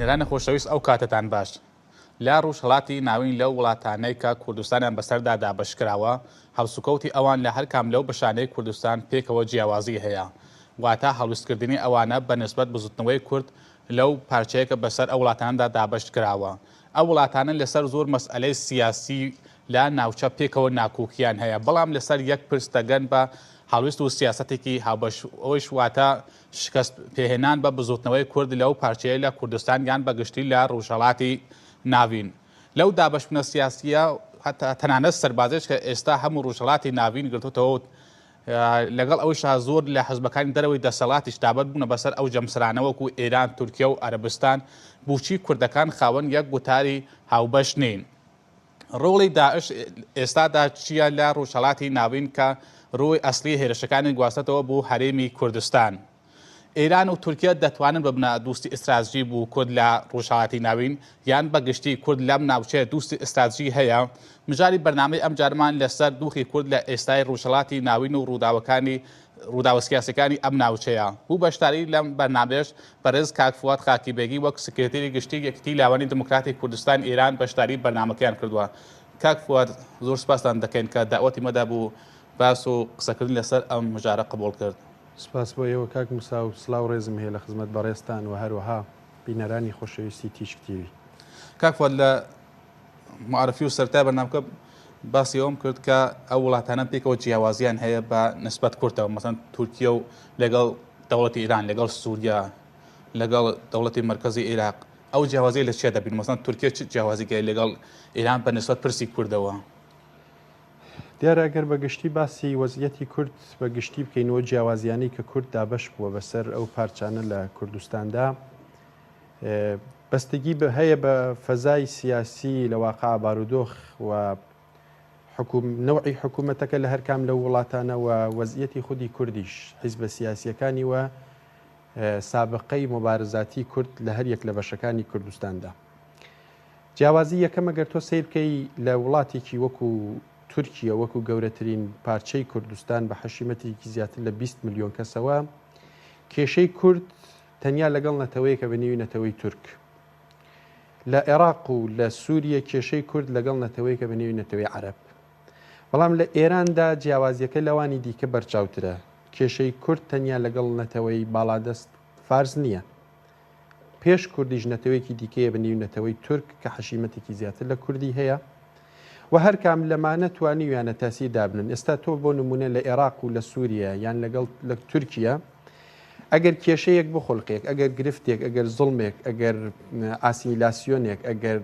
بینەرانی خۆشەویست ئەو کاتەتان باش. لە ڕوژهەڵاتی ناوین لەو وڵاتانەی کە کوردستانیان بەسەردا دابەشکراوە، هەڵسوکەوتی ئەوان لە هەر کام لەو بەشانەی کوردستان پێکەوە جیاوازی هەیە. واتە هەڵویستکردنی ئەوانە بە نسبەت بزوتنەوەی کورد لەو پارچەیە کە بەسەر ئەو وڵاتانەدا دابەشکراوە. ئەو وڵاتانە لەسەر زۆر مەسئەلەی سیاسی لە ناوچە پێکەوە ناکۆکیان هەیە، بەڵام لەسەر یەک پرس دەگەن بە هەڵویست و سیاسەتێکی هاوبەش، ئەوەیش واتە شکست پێهێنان بە بزوتنەوەی کورد لەو پارچەیە لە کوردستان یان بە گشتی لە ڕوژهەڵاتی ناوین. لەو دابەشبوونە سیاسییە هەتا تەنانەت سەربازیش کە ئێستا هەموو ڕوژهەڵاتی ناوین گرتووتەوە و لەگەڵ ئەوەیشا زۆر لە حزبەکانی دەرەوەی دەسەڵاتیش دابەش بوونە بەسەر ئەو جەمسەرانە وەکو ئێران، تورکیە و عەرەبستان، بوچی کوردەکان خاوەن یەک گوتاری هاوبەش نین؟ ڕۆڵی داعش ئێستادا چییە لە ڕوژهەڵاتی ناوین کە ڕووی ئەسڵی هێرشەکانی گواستەتەوە بو هەرێمی کوردستان؟ ئێران و تورکیە دەتوانن ببنە دوستی ئستراتژی بو کورد لە ڕوژهەڵاتی ناوین یان بە گشتی کورد لەم ناوچەیە دوستی ئستراتژی هەیە؟ مژاری بەرنامەی ئەمجارەمان لە سەر دوخی کورد لە ئێستای ڕوژهەڵاتی ناوین و ڕووداوەکانی ڕووداوە سیاسیەکانی ئەم ناوچەیە بو بەشداری لەم بەرنامەیەش بەڕێز کاک فواد خاکی بەگی وەک سکرتێری گشتی یەکیتی لاوانی دموکراتی کوردستان ئێران بەشداری بەرنامەکەیان کردوە کاک فواد زۆر سپاستان دەکەین کە داوەتی مەدا بو باس و قسەکردن لەسەر ئەم مژارە قبوڵ کرد. سپاس بۆ ئێوە کاک موسا و سڵاو ڕێزم هەیە لە خزمەت بەڕێزتان و هەروەها بینەرانی خۆشەویستی تیشک تیوی. کاک فواد لە معرفی و سەرەتای بەرنامەکە باسی ئەوەم کرد کە ئەو وڵاتانە پێکەوە جیاوازیان هەیە بە نسبەت کورتەوە مەسەن تورکیە و لەگەڵ دەوڵەتی ئیران لەگەڵ سووریا لەگەڵ دەوڵەتی مرکزی عێراق ئەو جیاوازی لە چیا دەبین مەسەن تورکیا چ جیاوازیگەی لەگەڵ ئێران بە نسبەت پرسی کوردەوە؟ دیارە ئەگەر بە گشتی باسی وەزعیەتی کورد بە گشتی بکەین و جیاوازیانەی کە کورد دابەش بووە بەسەر ئەو پارچانە لە کوردستاندا بەستگی بە هەیە بە فەزای سیاسی لە واقع بارودۆخ و حکوم نەوعی حکوومەتەکە لە هەرکام لەو وڵاتانە و وەزعیەتی خودی کوردیش حیزبە سیاسیەکانی و سابقەی مبارزاتی کورد لە هەر یەک لە بەشەکانی کوردستاندا. جیاوازی یەکەم ئەگەر تۆ سەیر بکەی لە وڵاتێکی وەکو تورکیە وەکو گەورەترین پارچەی کوردستان بە حەشیمەتێکی زیاتر لە 20 ملیۆن کەسەوە کێشەی کورد تەنیا لەگەڵ نەتەوەیەکە بە نێوی نەتەوەی تورک. لە عێراق و لە سووریە کێشەی کورد لەگەڵ نەتەوەیەکە بە نێوی نەتەوەی عەرەب. بەڵام لە ئێراندا جیاوازیەکە لەوانی دیکە بەرچاوترە. کێشەی کورد تەنیا لەگەڵ نەتەوەی باڵادەست فارس نییە. پێش کوردیش نەتەوەیەکی دیکەیە بە نێوی نەتەوەی تورک کە حەشیمەتێکی زیاتر لە کوردی هەیە و هەر کام لەمانە توانیویانە تاسیر دابنن. ئێستا تۆ بۆ نمونە لە ئێراق و لە سووریە یان لەگەڵ لە تورکیە ئەگەر کێشەیەک بخولقێک، ئەگەر گرفتێک، ئەگەر زوڵمێک، ئەگەر ئاسیمیلاسیۆنێک، ئەگەر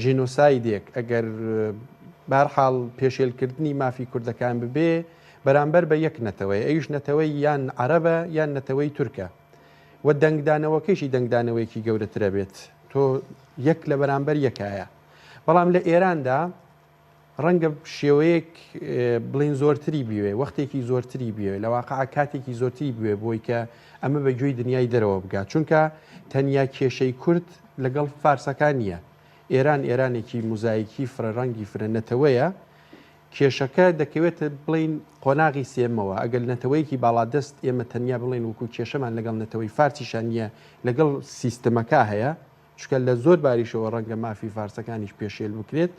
ژینۆسایدێک، ئەگەر بەهەرحاڵ پێشێلکردنی مافی کوردەکان ببێ بەرامبەر بە یەک نەتەوەیە، ئەویش نەتەوەی یان عەرەبە یان نەتەوەی تورکە. و دەنگدانەوەکەیشی دەنگدانەوەیەکی گەورەترە بێت تۆ یەک لە بەرامبەر یەکایە بەڵام لە ئێراندا ڕەنگە شێوەیەک بڵین زۆرتری بوێ وەختێکی زۆرتری بوێ لە واقع کاتێکی زۆرتری بوێ بۆی کە ئەمە بە گوێی دنیای دەرەوە بگات چونکە تەنیا کێشەی کورد لەگەڵ فارسەکان نییە ئێران ئێرانێکی موزایکی فرەڕەنگی فرە نەتەوەیە کێشەکە دەکەوێتە بڵێین قۆناغی سێمەوە، ئەگەر نەتەوەیەکی باڵادەست ئێمە تەنیا بڵێین وەکو کێشەمان لەگەڵ نەتەوەی فارسیشا نییە لەگەڵ سیستمەکە هەیە، چونکە لە زۆر باریشەوە ڕەنگە مافی فارسەکانیش پێشێل بکرێت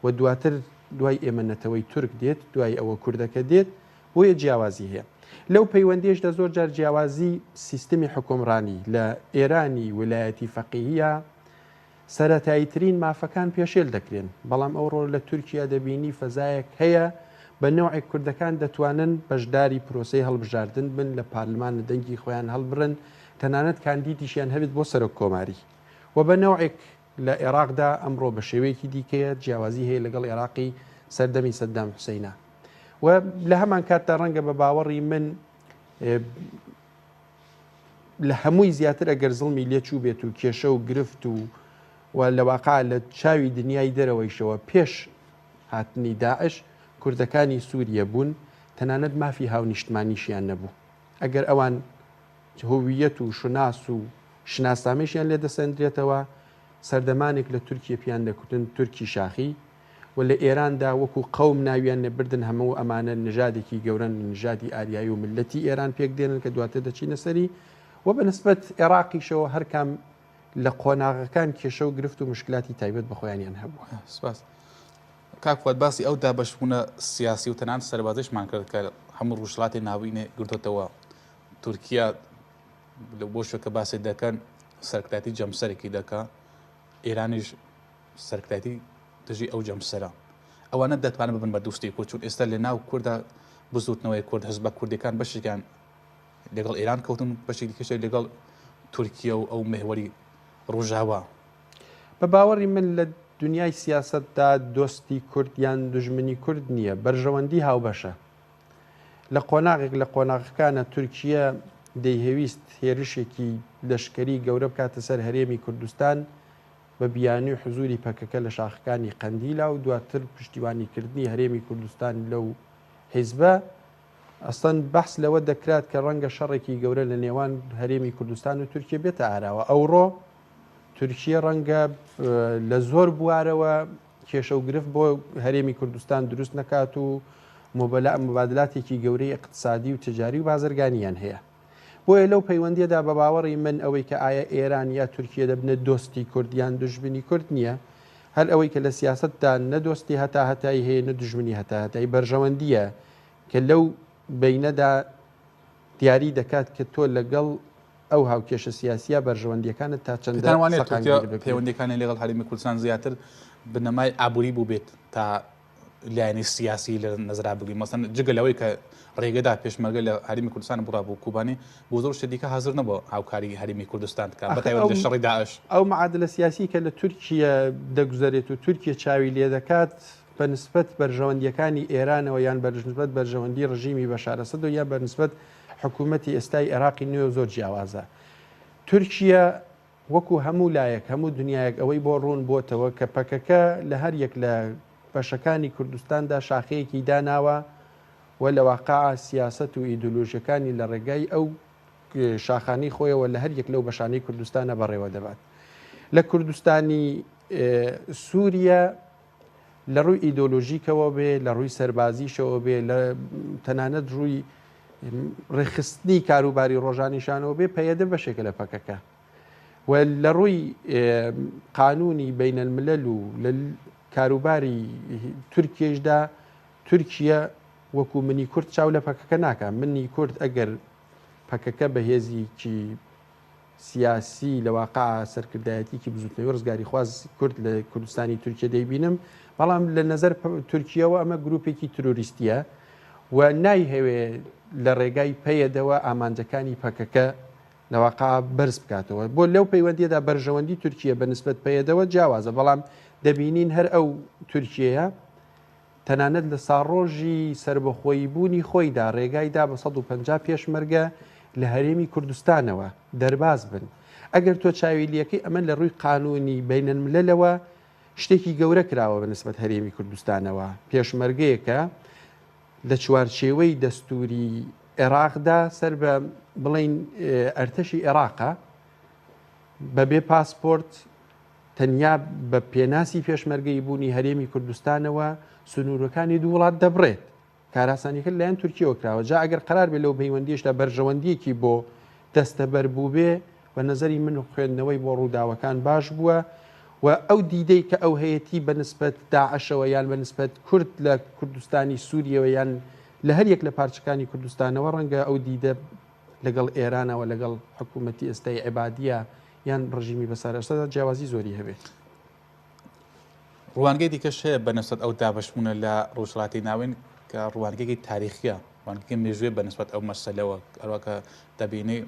و دواتر دوای ئێمە نەتەوەی تورک دێت دوای ئەوە کوردەکە دێت بۆیە جیاوازی هەیە. لەو پەیوەندیشدا زۆر جار جیاوازی سیستمی حوکمڕانی لە ئێرانی ولایەتی فەقیهیە سەرەتاییترین مافەکان پێشێل دەکرێن، بەڵام ئەوڕۆ لە تورکیا دەبینی فەزایەک هەیە بە نەوعێک کوردەکان دەتوانن بەشداری پرۆسەی هەڵبژاردن بن، لە پارلمان دەنگی خۆیان هەڵبرن، تەنانەت کاندیدیشیان هەبێت بۆ سەرۆک کۆماری و بە نەوعێک لە ئێراقدا ئەمڕۆ بە شێوەیەکی دیکەیە، جیاوازی هەیە لەگەڵ ئێراقی سەردەمی سەدام حوسەینا و لە هەمان کاتدا ڕەنگە بە باوەڕی من لە هەمووی زیاتر ئەگەر زڵمی لێ چووبێت و کێشە و گرفت و و لە واقع لە چاوی دنیای دەرەوەیشەوە پێش هاتنی داعش کوردەکانی سووریە بوون تەنانەت مافی هاونیشتمانیشیان نەبوو ئەگەر ئەوان هویەت و شوناس و شناسنامەیشیان لێ دەسەندرێتەوە سەردەمانێک لە تورکیە پیان دەکوتن تورکی شاخی و لە ئێراندا وەکو قەوم ناویان لێبردن هەموو ئەمانە نژادێکی گەورەن لە نژادی ئاریایی و میللەتی ئێران پێک دێنن کە دواتر دەچینە سەری و بە نسبەت ئێراقیشەوە هەرکام لە قۆناغەکان کێشە و گرفت و مشکلاتی تایبەت بە خۆیانیان هەبووە. سپاس. کاک فواد باسی ئەو دابەشبوونە سیاسی و تەنانەت سەربازیشمان کرد کە هەموو ڕوژهەڵاتی ناوینێ گرتۆتەوە. تورکیا لە بۆ شوێ کە باسی دەکەن سەرکردایەتی جەمسەرێکی دەکا، ئێرانیش سەرکردایەتی دژی ئەو جەمسەرە. ئەوانە دەتوانن ببن بە دوستی کورد چون ئێستا لە ناو کورددا بزوتنەوەی کورد حزبە کوردیەکان بەشێکیان لەگەڵ ئێران کەوتن بەشێکی دیکەش لەگەڵ تورکیە و ئەو مهوەری ڕوژاوا. بە باوەڕی من لە دنیای سیاسەتدا دۆستی کورد یان دوژمنی کورد نییە، بەرژەوەندی هاوبەشە. لە قۆناغێک لە قۆناغەکانە تورکیە دەیهەویست هێرشێکی لەشکەری گەورە بکاتە سەر هەرێمی کوردستان بە بیانوی حزوری پەکەکە لە شاخەکانی قەندیلا و دواتر پشتیوانیکردنی هەرێمی کوردستان لەو حیزبە، ئەسڵەن بەحس لەوە دەکرات کە ڕەنگە شەڕێکی گەورە لە نێوان هەرێمی کوردستان و تورکیە بێتە ئاراوە. ئەوڕۆ تورکیە ڕەنگە لە زۆر بوارەوە کێشە و گرفت بۆ هەرێمی کوردستان دروست نەکات و مبادلاتێکی گەورەی اقتصادی و تجاری و بازرگانیان هەیە. بۆیە لەو پەیوەندیەدا بە باوەڕی من ئەوەی کە ئایا ئێران یا تورکیە دەبنە دۆستی کورد یان دوژمنی کورد نییە، هەر ئەوەی کە لە سیاسەتدا نە دۆستی هەتاهەتایی هەیە نە دوژمنی هەتاهەتایی بەرژەوەندییە کە لەو بەینەدا دیاری دەکات کە تۆ لەگەڵ ئەو هاوکێشە سیاسیە بەرژەوەندیەکانت تا چەندە پێتان وانیە تورکیا سەقامگیر بکرێت. پەیوەندیەکانی لەگەڵ هەرێمی کوردستان زیاتر بنەمای ئابووری بووبێت تا لایەنی سیاسی لە نەزرا بگرین مەسەن جگە لەوەی کە ڕێگەدا پێشمەرگە لە هەرێمی کوردستان بڕا بۆ کوبانی بۆ زۆر شتی دیکە حاضر نەبوو هاوکاری هەرێمی کوردستان بکات ئاخر بەتایبەت ئەو لە شەڕی داعش. ئەو معادلە سیاسی کە لە تورکیە دەگوزەرێت و تورکیە چاوی لێدەکات بە نسبەت بەرژەوەندیەکانی ئێرانەوە یان بە نسبەت بەرژەوەندی ڕژیمی بەشار ئەسەد و یان بە نسبەت حکوومەتی ئێستای ئێراقی نوێ زۆر جیاوازە. تورکیە وەکو هەموو لایەک، هەموو دنیایەک ئەوەی بۆ ڕوون بۆتەوە کە پەکەکە لە هەر یەک لە بەشەکانی کوردستاندا شاخەیەکی داناوە و لە واقع سیاسەت و ئیدۆلۆژیەکانی لە ڕێگای ئەو شاخانەی خۆیەوە لە هەر یەک لەو بەشانەی کوردستانە بەڕێوە دەبات. لە کوردستانی سووریە لە ڕووی ئیدۆلۆژیکەوە بێ، لە ڕووی سەربازیشەوە بێ، لە تەنانەت ڕووی ڕێکخستنی کاروباری ڕۆژانیشانەوە بێ، پەیەدە بەشێکە لە پەکەکە. و لە ڕووی قانونی بینەلملەل و لە کاروباری تورکیەشدا تورکیە وەکو منی کورد چاو لە پەکەکە ناکا. منی کورد ئەگەر پەکەکە بە هێزیکی سیاسی لە واقع سەرکردایەتیکی بزوتنەوەی ڕزگاریخواز کورد لە کوردستانی تورکیە دەیبینم، بەڵام لە نەزەر تورکیەوە ئەمە گروپێکی ترۆریستیە و نایهەوێ لە ڕێگای پەیەدەوە ئامانجەکانی پەکەکە لە واقع بەرز بکاتەوە. بۆ لەو پەیوەندیەدا بەرژەوەندی تورکیە بە نسبەت پەیەدەوە جیاوازە، بەڵام دەبینین هەر ئەو تورکیەیە تەنانەت لە ساڕۆژی سەربەخۆیی بوونی خۆیدا ڕێگای دا بە 150 پێشمەرگە لە هەرێمی کوردستانەوە دەرباز بن. ئەگەر تۆ چاوی لێکەی ئەمە لە ڕووی قانوونی بەینەلملەلەوە شتێکی گەورە کراوە بە نسبەت هەرێمی کوردستانەوە. پێشمەرگەیەکە لە چوارچێوەی دەستووری عێراقدا سەر بە بڵێین ئەرتەشی عێراقە بەبێ پاسپۆرت تەنیا بە پێناسی پێشمەرگەی بوونی هەرێمی کوردستانەوە سنوورەکانی دوو وڵات دەبڕێت. کارئاسانیەکە لەلایەن تورکیەوە کراوە. جا ئەگەر قەرار بێ لەو پەیوەندیەشدا بەرژەوەندیەکی بۆ دەستەبەر بووبێ، بە نەزەری من خوێندنەوەی بۆ ڕووداوەکان باش بووە و ئەو دیدەی کە ئەو هەیەتی بە نسبەت داعشەوە یان بە نسبەت کورد لە کوردستانی سووریەوە یان لە هەر یەک لە پارچەکانی کوردستانەوە ڕەنگە ئەو دیدە لەگەڵ ئێرانەوە لەگەڵ حکوومەتی ئێستای عەبادیە یان ڕژیمی بەسار ئەسەدا جیاوازی زۆری هەبێت. ڕوانگەی دیکەش هەیە بە نسبەت ئەو دابەشبوونە لە ڕۆژهەڵاتی ناوین کە ڕوانگەیەکی تاریخیە، ڕوانگەیەکی مێژوویە بە نسبەت ئەو مەسەلەوە، هەروە کە دەبینی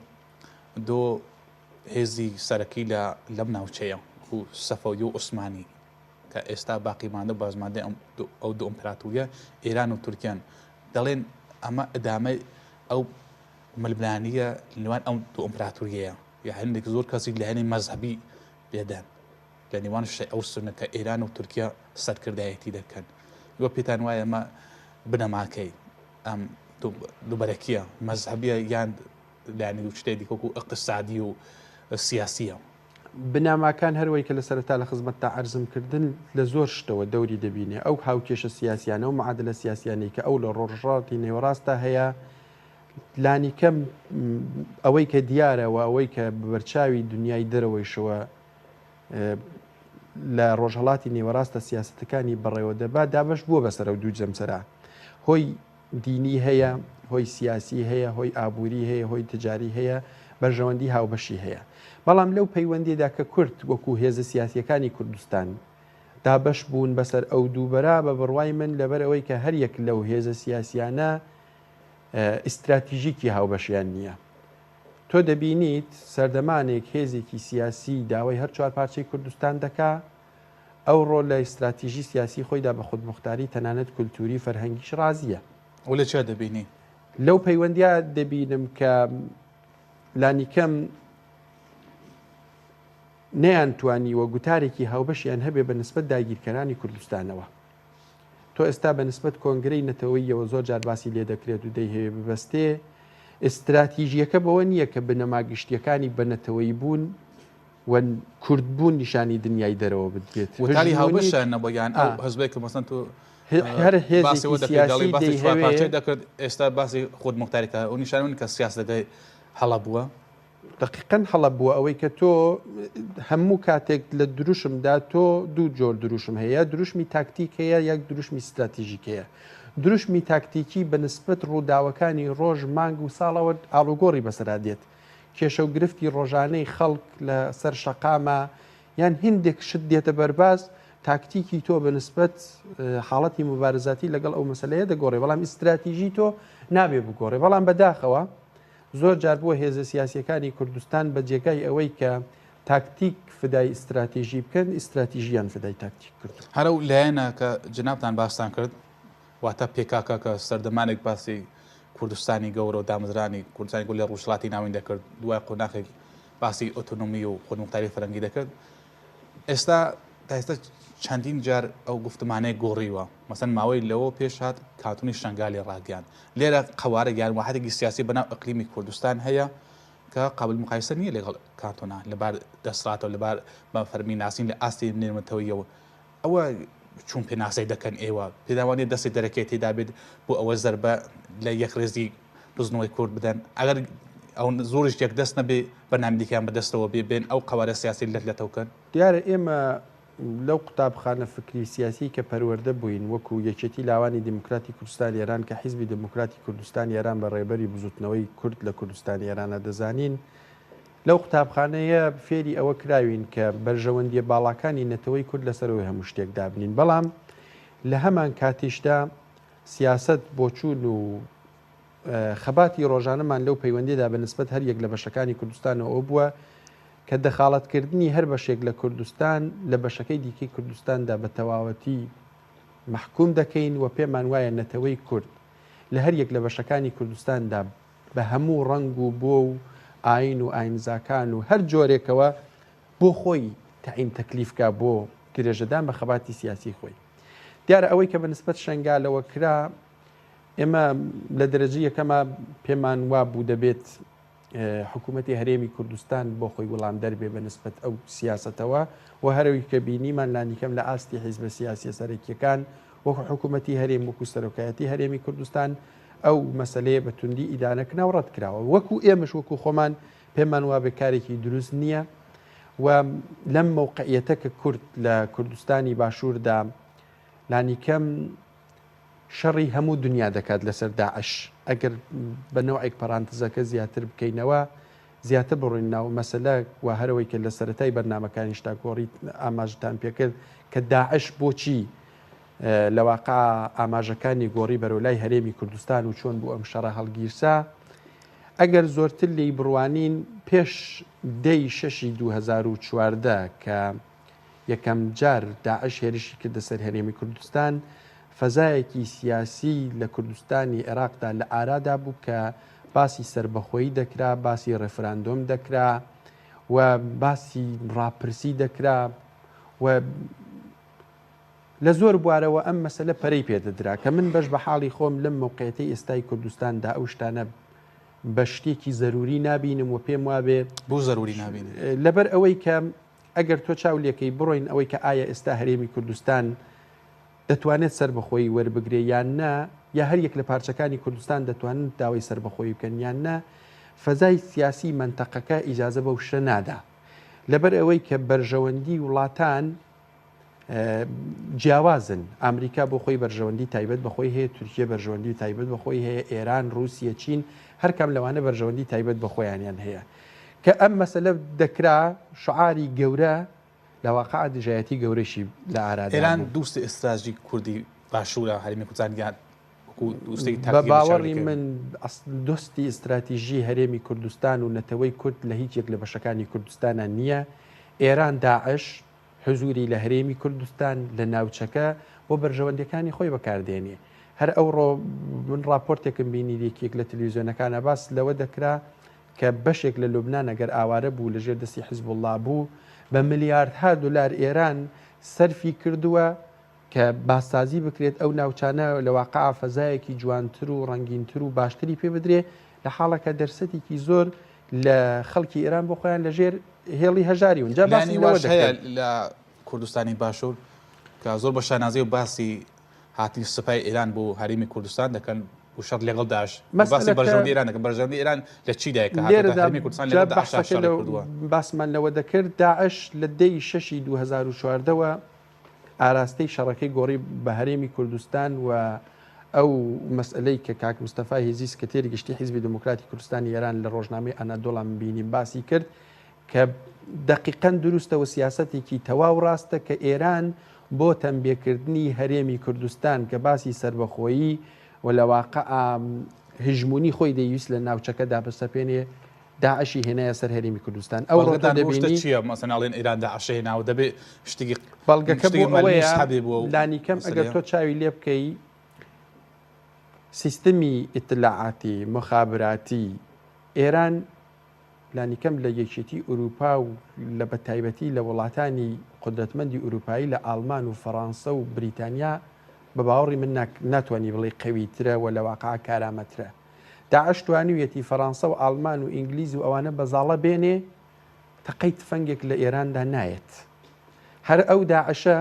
دوو هێزی سەرەکی لە لەم ناوچەیە و سەفەوی و عوسمانی کە ئێستا باقی ماندە و بازماندەی ئەو دوو ئیمپراتوریە ئێران و تورکیان دەڵێن ئەمە ئەدامەی ئەو ململانییە لە نێوان ئەو دوو ئیمپراتوریەیە یا هەندێک زۆر کەسی لایەنی مەزهەبی لێدان لە نێوان شیعە و سوننە کە ئێران و تورکیا سەرکردایەتی دەکەن. ئێوە پێتان وایە ئەمە بنەماکەی ئەم دووبەرەکییە مەزهەبیە یان لایەنی و شتێک دیکە وەکو ئیقتسادی و سیاسیە؟ بنەماکان هەروەی کە لە سەرەتا لە خزمەتتا عەرزم کردن لە زۆر شتەوە دەوری دەبینێ ئەو هاوکێشە سیاسیانە و معادلە سیاسیانەی کە ئەو لە ڕۆژهەڵاتی نێوەڕاستدا هەیە. لانیکەم ئەوەی کە دیارە و ئەوەی کە بەرچاوی دنیای دەرەوەیشەوە لە ڕۆژهەڵاتی نێوەڕاستە سیاسەتەکانی بەڕێوە دەبا دابەش بووە بەسەر ئەو دوو جەمسەرە. هۆی دینی هەیە، هۆی سیاسی هەیە، هۆی ئابووری هەیە، هۆی تجاری هەیە، بەرژەوەندی هاوبەشی هەیە. بەڵام لەو پەیوەندیدا کە کورد وەکو هێزە سیاسیەکانی کوردستان دابەش بوون بەسەر ئەو دوو بەرا، بە بڕوای من لەبەر ئەوەی کە هەر یەک لەو هێزە سیاسیانە ئیستراتیژیکی هاوبەشیان نییە. تۆ دەبینیت سەردەمانێک هێزێکی سیاسی داوای هەر چوارپارچەی کوردستان دەکا، ئەوڕۆ لە ئیستراتیژی سیاسی خۆیدا بە خودموختاری تەنانەت کولتووری فەرهەنگیش ڕازییە. و لە چیا دەبینی؟ لەو پەیوەندییە دەبینم کە لانیکەم نەیانتوانیوە گوتارێکی هاوبەشیان هەبێ بە نسبەت داگیرکەرانی کوردستانەوە. تۆ ئێستا بە نسبەت کۆنگرەی نەتەوەییەوە زۆر جار باسی لێ دەکرێت و دەیهەوێ ببەستێ، ئیستراتیژییەکە بەوە نییە کە بنەما گشتییەکانی بەنەتەوەیی بوون و کورد بوون نیشانی دنیای دەرەوە بدرێت. وتاری هاوبەشیان نەبووە یان ئەو حزبێک کە مەسەن تۆ هەر هێزێکی سیاسی دەیهەوێ دەکرد ئێستا باسی خودموختاری کە ئەو نیشانون کە سیاسەتەکەی هەڵە بووە. دەقیقەن هەڵە بووە ئەوەی کە تۆ هەموو کاتێک لە دروشمدا تۆ دوو جۆر دروشم هەیە دروشمی تاکتیک هەیە یەک دروشمی ستراتیژیک هەیە دروشمی تاکتیکی بە نسبەت ڕووداوەکانی ڕۆژ مانگ و ساڵەوە ئاڵوگۆڕی بەسەرا دێت کێشە و گرفتی ڕۆژانەی خەڵک لە سەر شەقامە یان هندێک شت دێتە بەرباز تاکتیکی تۆ بە نسبەت حاڵەتی مبارزاتی لەگەڵ ئەو مەسلەیە دەگۆڕێ بەڵام ئیستراتیژی تۆ نابێ بگۆڕێ بەڵام بەداخەوە زۆر جار بووە هێزە سیاسییەکانی کوردستان بە جێگای ئەوەی کە تاکتیک فدای ئیستراتیژی بکەن، ئیستراتیژیان فدای تاکتیک کردووە. هەر ئەو لایەنە کە جەنابتان باستان کرد، واتە پێکاکە کە سەردەمانێک باسی کوردستانی گەورە و دامەزرانی کوردستانی گەورە لە ڕۆژهەڵاتی ناوین دەکرد، دوای قۆناخێک باسی ئۆتۆنۆمی و خودموختاری فەرەنگی دەکرد، ئێستا تا ئێستا چەندین جار ئەو گفتمانەی گۆڕیوە مەسەن ماوەی لەوە پێش هات کانتۆنی شنگالی ڕاگەیاند لێرە قەوارە یان واحدێکی سیاسی بەناو ئەقلیمی کوردستان هەیە کە قابل مقایسە نییە لەگەڵ کانتۆنا لەبار دەسەڵاتەوە لەبار بە فەرمی ناسین لە ئاستی نێونەتەوەیەوە ئەوە چون پێناسەی دەکەن ئێوە پێداوانە دەستی دەرەکەی تێدا بێت بۆ ئەوە زەربە لە یەکڕێزی بزنەوەی کورد بدەن ئەگەر ئەو زۆریش یەک دەست نەبێ بەرنامەی دیکەیان بەدەستەوە بێ بێن ئەو قەوارە سیاسی لەت لەتەو کەن. دیارە ئێمە لەو قوتابخانە فکری سیاسی کە پەروەردە بووین وەکوو یەکێتی لاوانی دێموکراتی کوردستانی ئێران کە حیزبی دێموکراتی کوردستانی ئێران بە ڕێبەری بزووتنەوەی کورد لە کوردستانی ئێرانە دەزانین لەو قوتابخانەیە فێری ئەوە کراوین کە بەرژەوەندییە باڵاکانی نەتەوەی کورد لەسەرەوەی هەموو شتێک دابنین بەڵام لە هەمان کاتیشدا سیاسەت، بۆچوون و خەباتی ڕۆژانەمان لەو پەیوەندیدا بە نسبەت هەر یەک لە بەشەکانی کوردستانەوە ئەوە بووە کە دەخاڵەتکردنی هەر بەشێک لە کوردستان لە بەشەکەی دیکەی کوردستاندا بە تەواوەتی مەحکوم دەکەین و پێمان وایە نەتەوەی کورد لە هەر یەک لە بەشەکانی کوردستاندا بە هەموو ڕەنگ و بۆ و ئاین و ئاینزاکان و هەر جۆرێکەوە بۆ خۆی تەعین تەکلیف کا بۆ درێژەدان بە خەباتی سیاسی خۆی. دیارە ئەوەی کە بە نسبەت شەنگالەوە کرا ئێمە لە دەرەجە یەکەمە پێمان وابوو دەبێت حکوومەتی هەرێمی کوردستان بۆ خۆی وڵام دەربێ بە نسبەت ئەو سیاستەوە و هەرەوی کە بینیمان لانیکەم لە ئاستی حیزبە سیاسیە سەرەکیەکان وەکو حکوومەتی هەرێم وەکو سەرۆکایەتی هەرێمی کوردستان ئەو مەسلەیە بە توندی ئیدانە کرا و ڕەت کراوە وەکو ئێمەش وەکو خۆمان پێمان وابێ کارێکی دروست نییە و لەم مەوقعیەتە کە کورد لە کوردستانی باشووردا لانیکەم شەڕی هەموو دنیا دەکات لەسەر داعش ئەگەر بە نەوعێک پەرانتزەکە زیاتر بکەینەوە زیاتر بڕۆین ناو مەسەلە و هەرەوەی کە لە سەرەتای بەرنامەکانیشتا گۆڕی ئاماژتان پێکرد کە داعش بۆچی لە واقع ئاماژەکانی گۆڕی بەرەو لای هەرێمی کوردستان و چۆن بوو ئەم شەڕە هەڵگیرسا ئەگەر زۆرتر لێی بڕوانین پێش دەی شەشی 2014 کە یەکەم جار داعش هێرشی کردە سەر هەرێمی کوردستان، فەزایەکی سیاسی لە کوردستانی عێراقدا لە ئارادا بوو کە باسی سەربەخۆیی دەکرا، باسی ڕێفراندۆم دەکرا و باسی ڕاپرسی دەکرا و لە زۆر بوارەوە ئەم مەسەلە پەرەی پێدەدرا کە من بەش بە حاڵی خۆم لەم مەوقعیەتەی ئێستای کوردستاندا ئەو شتانە بە شتێکی زەروری نابینم و پێم وابێ بۆ زەروری نابینی؟ لەبەر ئەوەی کە ئەگەر تۆ چاو لێکەی بڕۆین ئەوەی کە ئایا ئێستا هەرێمی کوردستان. دەتوانێت سەربەخۆیی وەربگرێ یان نا، یا هەر یەک لە پارچەکانی کوردستان دەتوانن داوای سەربەخۆیی بکەن یان نا، فەزای سیاسی مەنتەقەکە ئیجازە بەو شتە نادا. لەبەر ئەوەی کە بەرژەوەندی وڵاتان جیاوازن، ئامریکا بۆ خۆی بەرژەوەندی تایبەت بە خۆی هەیە، تورکیە بەرژەوەندی تایبەت بە خۆی هەیە، ئێران، ڕووسیە، چین، هەر کام لەوانە بەرژەوەندی تایبەت بە خۆیانیان هەیە. کە ئەم مەسەلە دەکرا شعاری گەورە لە واقع دژایەتی گەورەشی لە ئارادا ئێران بوو. دوستی ئستراتژیک کوردی باشوورە هەرێمی کوردستان یان وەکوو دوستێکی بە تاکتیکی باوەڕی بەچاوی من دۆستی ئستراتیژی هەرێمی کوردستان و نەتەوەی کورد لە هیچ یەک لە بەشەکانی کوردستانا نییە. ئێران داعش حزووری لە هەرێمی کوردستان، لە ناوچەکە بۆ بەرژەوەندیەکانی خۆی بەکار دێنێ. هەر ئەوڕۆ من ڕاپۆرتێکم بینی یەکێک لە تلویزیۆنەکانا باس لەوە دەکرا کە بەشێک لە لوبنان ئەگەر ئاوارە بوو لە ژێر دەستی حیزبوڵڵا بوو، بە ملیاردها دولار ئێران سەرفی کردووە کە بازسازی بکرێت ئەو ناوچانە لە واقع فەزایەکی جوانتر و ڕەنگینتر و باشتری پێ بدرێ، لە حاڵێکا دەرسەتێکی زۆر لە خەڵکی ئێران بۆ خۆیان لە ژێر هێڵی هەژاری ون. جا باسی لایەنی لەوە واش هەیە دەکرد. لە کوردستانی باشوور کە زۆر بە شانازی و باسی هاتنی سوپای ئێران بۆ هەرێمی کوردستان دەکەن و شەڕ لەگەڵ داعش و باسی مەسەلەکە بەرژەوەندی ئێران دەکەن بەرژەوەندی ئێران لە چیدایە کە هاتۆتە لێرەدا هەرێمی کوردستان جا لەگەڵ داعشا بەحسەکە شەڕی لەو کردووە. باسمان لەوە دەکرد داعش لە دەی شەشی 2014 وە ئاراستەی شەڕەکەی گۆڕی بە هەرێمی کوردستان و ئەو مەسئەلەی کە کاک مستەفا هێزی سکرتێری گشتی حیزبی دێموکراتی کوردستانی ئێران لە ڕۆژنامەی ئەنادۆڵا من بینیم باسی کرد کە دەقیقەن دروستە و سیاسەتێکی تەواو ڕاستە کە ئێران بۆ تەمبێکردنی هەرێمی کوردستان کە باسی سەربەخۆیی و لە واقع هژمونی خۆی دەیویست لە ناوچەکەدا بسەپێنێ داعشی هێنایە سەر هەرێمی کوردستان. ئەوڕۆ تۆ بەڵگەتان بۆ شتە دەبینی. چییە؟ مەسەن ئەڵێن ئێران داعشی هێناوە دەبێ شتێکی بەڵگەکە بۆ شتێکی مەلموس ئەوەیە هەبێ بۆ ئەو لانیکەم ئەگەر مەسەلەیە. تۆ چاوی لێ بکەی سیستمی ئیتلاعاتی، مخابراتی، ئێران لانیکەم لە یەکێتی ئورووپا و لە بە تایبەتی لە وڵاتانی قودرەتمەندی ئورووپایی لە ئاڵمان و فەڕانسە و بریتانیا بە باوەڕی من ناتوانی بڵێی قەویترە و لە واقع کارامەترە. داعش توانیویەتی فەرانسە و ئاڵمان و ئینگلیز و ئەوانە بە زاڵە بێنێ، تەقەی تفەنگێک لە ئێراندا نایەت. هەر ئەو داعشە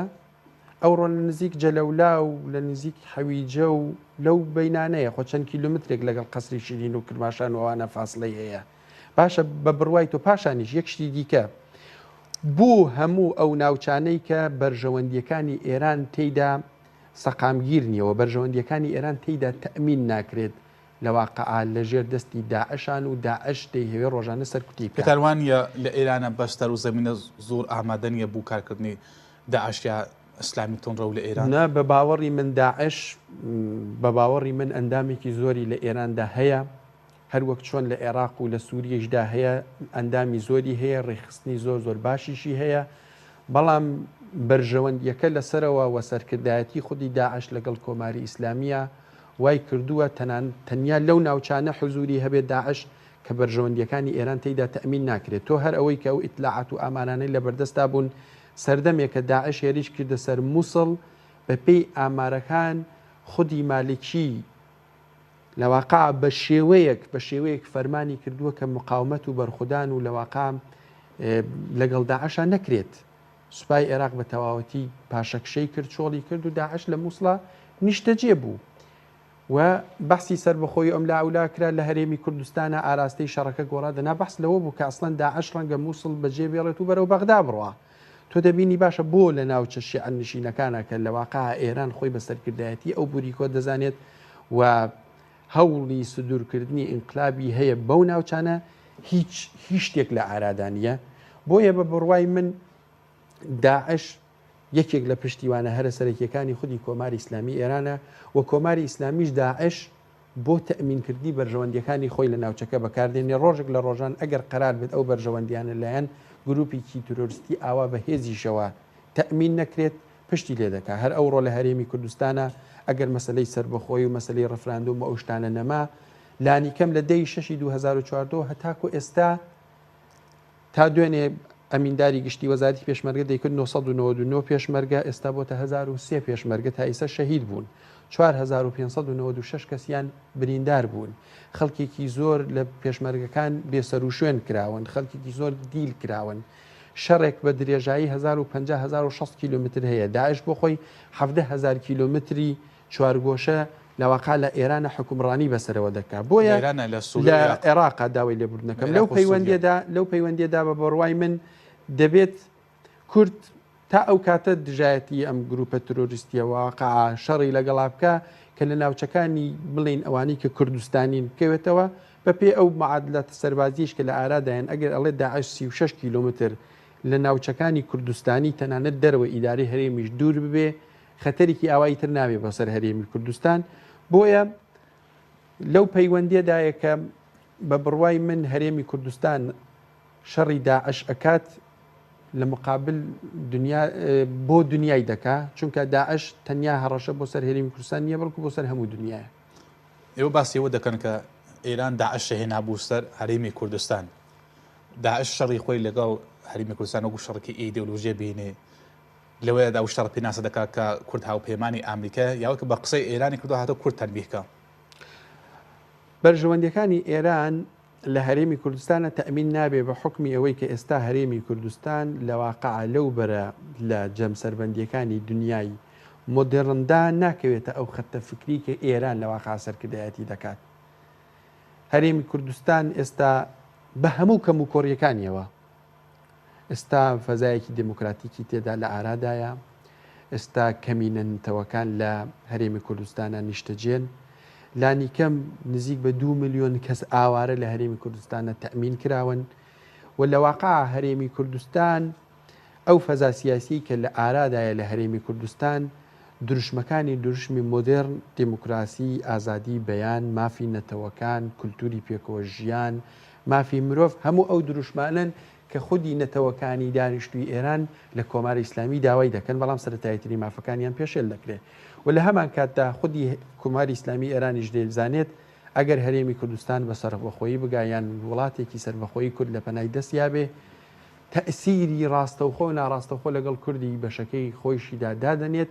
ئەوڕۆ لە نزیک جەلەولا و لە نزیک حەویجە و لەو بەینانەیە، خۆ چەند کیلۆمترێک لەگەڵ قەسری شیرین و کرماشان و ئەوانە فاسلەی هەیە. باشە بە بڕوای تۆ پاشانیش یەک شتی دیکە بۆ هەموو ئەو ناوچانەی کە بەرژەوەندییەکانی ئێران تێیدا سەقامگیر نییە و بەرژەوەندییەکانی ئێران تێیدا تەئمین ناکرێت، لە واقعا لە ژێر دەستی داعشان و داعش دەیهەوێ ڕۆژانە سەرکوتی بکا. پێتان وا نییە لە ئێرانە بەستەر و زەمینە زۆر ئامادە نییە بو کارکردنی داعش یا ئیسلامی توندڕەو لە ئێران؟ نا بە باوەڕی من داعش بە باوەڕی من ئەندامێکی زۆری لە ئێراندا هەیە، هەر وەک چۆن لە عێراق و لە سووریەیشدا هەیە، ئەندامی زۆری هەیە، ڕێکخستنی زۆر زۆر باشیشی هەیە، بەڵام بەرژەوەندییەکە لە سەرەوە و سەرکردایەتی خودی داعش لەگەڵ کۆماری ئیسلامییە وای کردووە تەنانەت تەنیا لەو ناوچانە حزووری هەبێت داعش کە بەرژەوەندییەکانی ئێران تێیدا تەئمین ناکرێت. تۆ هەر ئەوەی کە ئەو ئیتلاعات و ئامارانەی لە بەردەستا بوون سەردەمێک کە داعش هێریش کردە سەر موسڵ بە پێی ئامارەکان خودی مالکی لە واقع بە شێوەیەک بە شێوەیەک فەرمانی کردووە کە مقاومەت و بەرخودان و لە واقع لەگەڵ داعشا نەکرێت. سوپای عێراق بە تەواوەتی پاشەکشەی کرد، چۆڵی کرد و داعش لە موسڵا نیشتەجێ بوو و بەحسی سەربەخۆیی ئەم لا ئەولا کرا لە هەرێمی کوردستانا ئاراستەی شەڕەکە گۆڕا دەنا بەحس لەوە بوو کە ئەسڵەن داعش ڕەنگە موسڵ بەجێ بێڵێت و بەرەو بەغدا بڕوا. تۆ دەبینی باشە بۆ لە ناوچە شیعە نشینەکانا کە لە واقع ئێران خۆی بە سەرکردایەتی ئەو بوریکۆ دەزانێت و هەوڵی سدورکردنی ئینقلابی هەیە بەو ناوچانە هیچ هیچ شتێک لە ئارادا نییە بۆیە بە بڕوای من داعش یەکێک لە پشتیوانە هەرە سەرەکیەکانی خودی کۆماری ئیسلامی ئێرانە و کۆماری ئیسلامیش داعش بۆ تەئمینکردنی بەرژەوەندیەکانی خۆی لە ناوچەکە بەکاردێنێ، ڕۆژێک لە ڕۆژان ئەگەر قەرار بێت ئەو بەرژەوەندیانە لایەن گروپیکی ترۆرستی ئاوا بەهێزیشەوە تەئمین نەکرێت پشتی لێ دەکا. هەر ئەوڕۆ لە هەرێمی کوردستانا ئەگەر مەسەلەی سەربەخۆیی و مەسەلەی ڕفراندۆم و ئەو شتانە نەما لانیکەم لە دە ی شەشی 2014 هەتاکۆ ئێستا تا دوێنێ ئەمینداری گشتی وەزارەتی پێشمەرگە دەیکرد 999 پێشمەرگە، ئێستا بۆتە 1003 پێشمەرگە تا ئیستا شەهید بوون. 4596 کەسیان بریندار بوون. خەڵکێکی زۆر لە پێشمەرگەکان بێسەروشوێن کراون، خەڵکێکی زۆر دیل کراون. شەڕێک بە درێژایی 1050 1060 کیلومتر هەیە، داعش بۆ خۆی 17 هەزار کیلومتری چوارگۆشە لە واقع لە ئێرانە حوکمڕانی بەسەرەوە دەکا. بۆیە لە عێراقا داوای لێبوردنەکەم لەو پەیوەندیەدا لەو پەیوەندیەدا بە بڕوای من دەبێت کورد تا ئەو کاتە دژایەتی ئەم گروپە ترۆریستیە واقعا شەڕی لەگەڵا بکا کە لە ناوچەکانی بڵێین ئەوانەی کە کوردستانین بکەوێتەوە بە پێی ئەو معادلاتە سەربازیەیش کە لە ئارادایەن ئەگەر ئەڵێ داعش 36 کیلۆمتر لە ناوچەکانی کوردستانی تەنانەت دەرەوەی ئیدارەی هەرێمیش دوور ببێ خەتەرێکی ئاوایی تر نابێ بۆ سەر هەرێمی کوردستان بۆیە لەو پەیوەندیەدایە کە بە بڕوای من هەرێمی کوردستان شەڕی داعش ئەکات لە مقابل دنیا بۆ دنیای دەکا چونکە داعش تەنیا هەڕەشە بۆ سەر هەرێمی کوردستان نییە بەڵکو بۆ سەر هەموو دنیاە. ئێوە باسی ئەوە دەکەن کە ئێران داعش هێنابوو سەر هەرێمی کوردستان. داعش شەڕی خۆی لەگەڵ هەرێمی کوردستان وەکو شەڕێکی ئیدۆلۆژیە بینێ لەوەیەدا ئەو شەڕ پێناسە دەکات کە کورد هاوپەیمانی ئامریکایە یا وەک بە قسەی ئێرانی کردووە هاتووە کورد تەنبیه کە. بەرژەوەندیەکانی ئێران لە هەرێمی کوردستانە تەئمین نابێ بە حوکمی ئەوەی کە ئێستا هەرێمی کوردستان لە واقعا لەو بەرە لە جەمسەربەندیەکانی دنیای مۆدێڕندا ناکەوێتە ئەو خەتە فکری کە ئێران لە واقعا سەرکردایەتی دەکات. هەرێمی کوردستان ئێستا بە هەموو کەموکۆڕیەکانیەوە ئێستا فەزایەکی دێموکراتیکی تێدا لە ئارادایە، ئێستا کەمینە نتەوەکان لە هەرێمی کوردستانا نیشتەجێن، لانیکەم نزیک بە دوو میلیۆن کەس ئاوارە لە هەرێمی کوردستانا تەئمین کراون و لە واقع هەرێمی کوردستان ئەو فەزا سیاسیەی کە لە ئارادایە لە هەرێمی کوردستان دروشمەکانی دروشمی مۆدێرن، دێموکراسی، ئازادیی بەیان، مافی نەتەوەکان، کولتوری پێکەوە ژیان، مافی مرۆڤ، هەموو ئەو دروشمانەن کە خودی نەتەوەکانی دانیشتووی ئێران لە کۆماری ئیسلامی داوای دەکەن، بەڵام سەرەتاییترین مافەکانیان پێشێل دەکرێ و لە هەمانکاتدا خودی کۆماری ئیسلامی ئێرانیش دەیزانێت ئەگەر هەرێمی کوردستان بە سەربەخۆیی بگا یان وڵاتێکی سەربەخۆی کورد لە پەنای دەستیا بێ، تەئسیری ڕاستەوخۆ و ناڕاستەوخۆ لەگەڵ کوردی بەشەکەی خۆیشیدا دادەنێت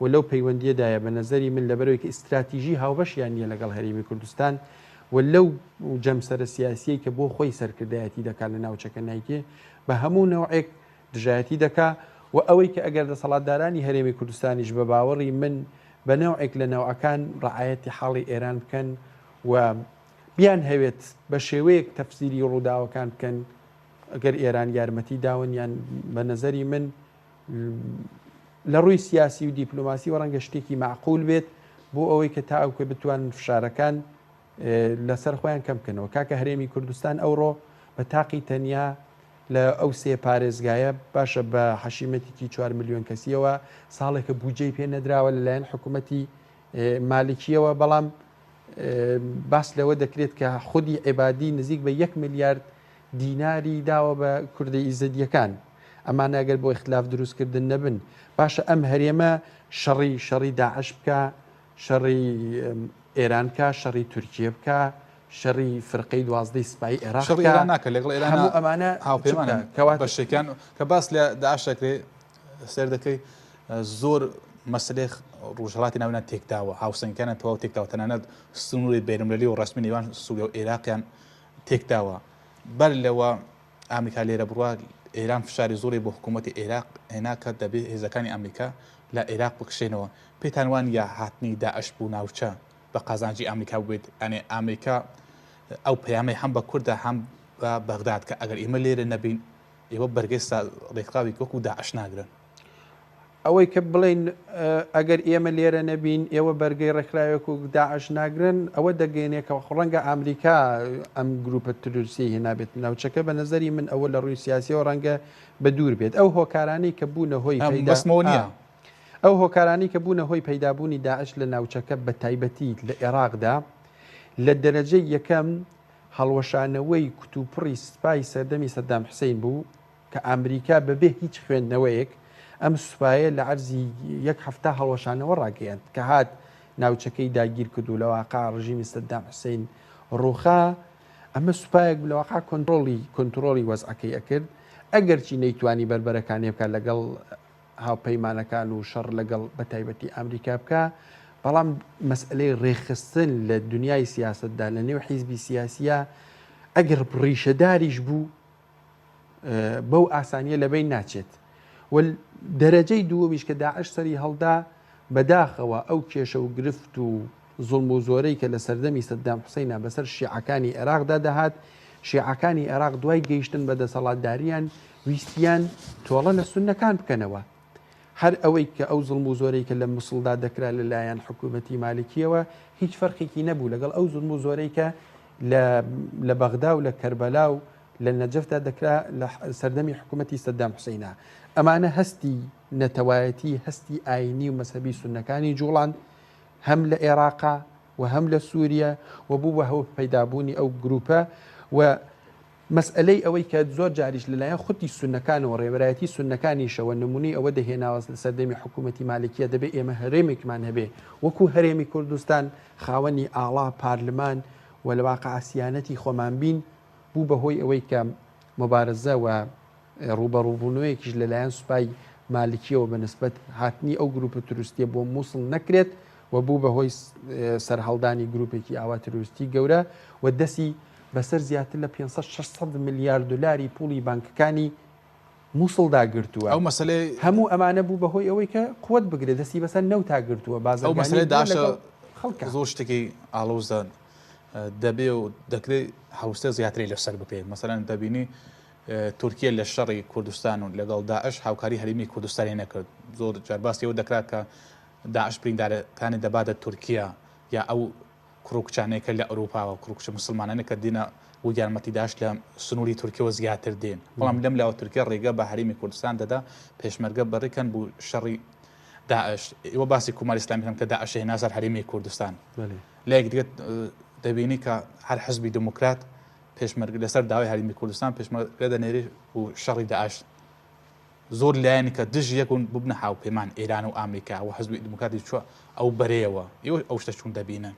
و لەو پەیوەندییەدایە بە نەزەری من لەبەرئەوەی کە ئیستراتیژی هاوبەشیان نییە لەگەڵ هەرێمی کوردستان و لەو جەمسەرە سیاسیەی کە بۆ خۆی سەرکردایەتی دەکات لە ناوچەکە نایکێ بە هەموو نەوعێک دژایەتی دەکا و ئەوەی کە ئەگەر دەسەڵاتدارانی هەرێمی کوردستانیش بە باوەڕی من بە نەوعێک لە نەوعەکان ڕعایەتی حاڵی ئێران بکەن و بیانهەوێت بە شێوەیەک تەفسیری ڕووداوەکان بکەن ئەگەر ئێران یارمەتی داون یان بە نەزەری من لە ڕووی سیاسی و دیپلۆماسیوە ڕەنگە شتێکی مەعقول بێت بۆ ئەوەی کە تا ئەوکە بتوانن فشارەکان لەسەر خۆیان کەم بکەنەوە. کاکە هەرێمی کوردستان ئەوڕۆ بە تاقی تەنیا لە ئەو سێ پارێزگایە باشە بە حەشیمەتێکی 4 میلیۆن کەسیەوە ساڵێکە بودجەی پێ نەدراوە لەلایەن حکوومەتی مالکیەوە بەڵام باس لەوە دەکرێت کە خودی عێبادی نزیک بە یەک میلیارد دیناری داوە بە کوردە ئیزەدیەکان ئەمانە گەر بۆ ئیختلاف دروست کردن نەبن باشە ئەم هەرێمە شەڕی شەڕی داعش بکا شەڕی ئێران بکا شەڕی تورکیە بکا شەڕی فرقەی دوازدەی سپای عێراق شەڕی ئێران ناکە لەگەڵ ئێران هەموو ئەمانە هاوپەیمانن کەوا بەشێکیان کە باس لە داعش دەکرێ سێر دەکەی زۆر مەسلەی ڕۆژهەڵاتی ناوینان تێکداوە هاوسەنگەکانیان تەواو تێکداوە تەنانەت سنووری بەینەلملەلی و ڕەسمی نێوان سووریا و عێراقیان تێکداوە. بەر لەوە ئامریکا لێرە بڕوا، ئێران فشاری زۆری بۆ حکوومەتی عێراق هێنا کە دەبێ هێزەکانی ئامریکا لە عێراق بکشێنەوە. پێتان وا نییە هاتنی داعش بۆ ناوچە بە قازانجی ئامریکا بووبێت؟ یانێ ئامریکا ئەو پەیامەی هەم بە کورد دا هەم بە بەغداد کە ئەگەر ئێمە لێرە نەبین ئێوە بەرگەی ڕێکخراوێکی وەکوو داعش ناگرن. ئەوەی کە بڵێین ئەگەر ئێمە لێرە نەبین ئێوە بەرگەی ڕێکخراوێک و داعش ناگرن ئەوە دەگەێنێ کە ڕەنگە ئامریکا ئەم گروپە تروریستی هێنابێت ناوچەکە بە نظری من ئەوە لە ڕووی سیاسیەوە ڕەنگە بە دوور بێت ئەو هۆکارانەی کە بوونە هۆی بەسمەوە نییە. ئەو هۆکارانی کە بوونە هۆی پەیدابوونی داعش لە ناوچەکە بە تایبەتی لە عێراقدا لە دەرەجەی یەکەم هەڵوەشانەوەی کوتوپڕی سپای سەردەمی سەدام حسین بوو کە ئامریکا بە بێ هیچ خوێندنەوەیەک ئەم سوپایە لە عەرزی یەک هەفتە هەڵوەشانەوە ڕاگەیاند کە هات ناوچەکەی داگیر کرد و لە واقع ڕژیمی سەدام حسین ڕووخا ئەمە سوپایەک لە واقع کۆنترۆڵی کۆنترۆڵی وەزعەکەی ئەکرد ئەگەرچی نەیتوانی بەربەرەکانێ بکات لەگەڵ هاوپەیمانەکان و شەڕ لەگەڵ بە تایبەتی ئامریکا بکا بەڵام مەسئلەی ڕێکخستن لە دنیای سیاستدا لە نێو حیزبی سیاسیە ئەگەر ڕیشەداریش بوو. بەو ئاسانیە لەبەین ناچێت و دەرەجەی دووەمیش کە داعش سەری هەڵدا بەداخەوە ئەو کێشە و گرفت و زوڵم و زۆرەی کە لە سەردەمی سەدام حوسەینا بەسەر شیعەکانی عێراقدا دەهات، شیعەکانی عێراق دوای گەیشتن بە دەسەڵاتداریان ویستیان تۆڵە لە سوننەکان بکەنەوە. هەر ئەوەی کە ئەو زوڵم و زۆرەی کە لە موسڵدا دەکرا لە لایەن حکوومەتی مالکییەوە هیچ فەرقێکی نەبوو لەگەڵ ئەو زوڵم و زۆرەی کە لە لە بەغدا و لە کەربەلا و لە نەجەفدا دەکرا لە سەردەمی حکوومەتی سەدام حوسەینا. ئەمانە هەستی نەتەوایەتی، هەستی ئایینی و مەزهەبی سوننەکانی جووڵاند. هەم لە ئێراقا و هەم لە سووریە و بوو بە هۆی پەیدابوونی ئەو گرووپە و مەسئەلەی ئەوەی کە زۆر جاریش لەلایەن خودی سوننەکانەوە ڕێبەرایەتی سوننەکانیشەوە نموونەی ئەوە دەهێناوە لە سەردەمی حکوومەتی مالکیە دەبێ ئێمە هەرێمێکمان هەبێ وەکوو هەرێمی کوردستان خاوەنی ئاڵا، پارلمان و لە واقع سیانەتی خۆمان بین بوو بە هۆی ئەوەی کە موبارزە و ڕووبەڕووبوونەوەیەکیش لەلایەن سوپای مالکییەوە بە نسبەت هاتنی ئەو گرووپە تروریستییە بۆ مووسڵ نەکرێت و بوو بە هۆی سەرهەڵدانی گرووپێکی ئاوا تروریستی گەورە و دەستی بەسەر زیاتر لە 500 600 ملیار دلاری پوڵی بانکەکانی مووسڵدا گرتووە. ئەو مەسەلەی هەموو ئەمانە بوو بە هۆی ئەوەی کە قوت بگرێت دەستی بەسەر نەوتا گرتووە ئەو بازرگانی مەسەلەی بووە داعشە لەگەڵ خەڵکا. زۆر شتێکی ئاڵۆزە دەبێ و دەکرێت هەڵوستە زیاتری لەسەر بکرێت مەسەلەن دەبینی تورکیە لە شەڕی کوردستان و لەگەڵ داعش هاوکاری هەرێمی کوردستانی نەکرد. زۆر جار باسی ئەوە دەکرا کە داعش بریندارەکانی دەباتە تورکیا یا ئەو کوڕ و کچانەی کە لە ئەوروپاوە کوڕ و کچە موسڵمانانە کە دێنە بۆ یارمەتی داعش لە سنووری تورکیەوە زیاتر دێن. بەڵام لەم لاوە تورکیا ڕێگە بە هەرێمی کوردستان دەدا پێشمەرگە بەڕێکەن بۆ شەڕی داعش. ئێوە باسی کۆماری ئیسلامی دەکەن کە داعش هێنا سەر هەرێمی کوردستان. لایەک دیکە دەبینی کە هەر حزبی دێموکرات پێشمەرگە لەسەر داوای هەرێمی کوردستان پێشمەرگە دەنێرێ و شەڕی داعش زۆر لایەنی کە دژ یەکون ببنە هاوپەیمان ئێران و ئامریکا و حزبی دیموکراتی چوە ئەو بەرەیەوە ئێوە ئەو شتە چون دەبینن؟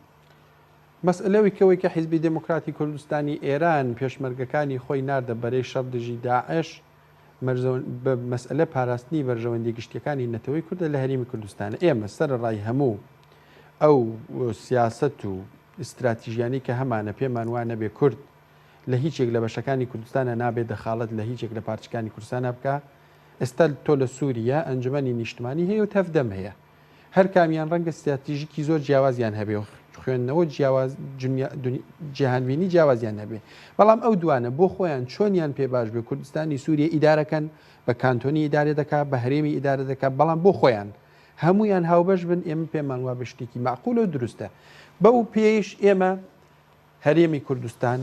مەسئلەوی کەوەی کە حیزبی دێموکراتی کوردستانی ئێران پێشمەرگەکانی خۆی ناردە بەرەی شەڕ دژی داعش بە مەسئلە پاراستنی بەرژەوەندیە گشتیەکانی نەتەوەی کوردە لە هەرێمی کوردستانە ئێمە سەرەڕای هەموو ئەو سیاسەت و ئیستراتیژیانەی کە هەمانە پێمان وا نەبێ کورد لە هیچ یەک لە بەشەکانی کوردستانا نابێ دەخاڵەت لە هیچ یەک لە پارچەکانی کوردستانا بکا ئێستا تۆ لە سوریە ئەنجومەنی نیشتمانی هەیە و تەڤدەم هەیە هەر کامیان ڕەنگە ستراتیژیکی زۆر جیاوازیان هەبێ و خوێندنەوە جیاواز جیهانبینی جیاوازیان هەبێ بەڵام ئەو دوانە بۆ خۆیان چۆنیان پێ باش بێ کوردستانی سوریە ئیدارەکەن بە کانتۆنی ئیدارە دەکا بە هەرێمی ئیدارە دەکا بەڵام بۆ خۆیان هەموویان هاوبەش بن ئێمە پێمان وابێ شتێکی مەعقولە و دروستە بەو پێیش ئێمە هەرێمی کوردستان